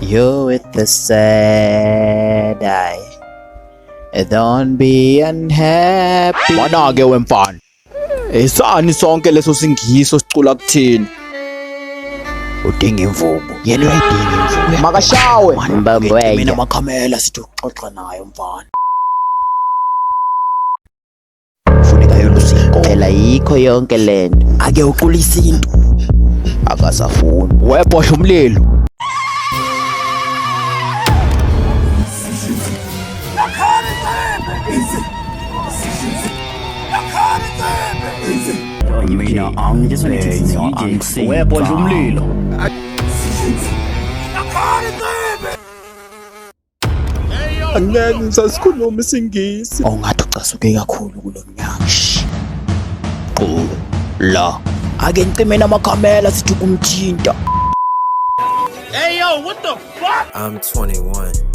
You with the sad eye. Don't be unhappy. Mana-ke wemfana. Esani sonke leso singiso sicula kuthini? Udinga imvubu. Yena uyayidinga imvubu. Makashawe. Mbambwe. Mina makhamela sithi uxoxa naye mfana. Funeka yona Phela yikho yonke lento. Ake ucula isintu. Akasafuni. Webhodla umlilo. Mina angiphenywa Webhodla umlilo. Angeke ngisasikhuluma isiNgisi. Ongathi ucasuke kakhulu kulo mnyaka. Shh. Qu la. Ake ngicimeni amakhamela sithi kumthinta. I'm 21.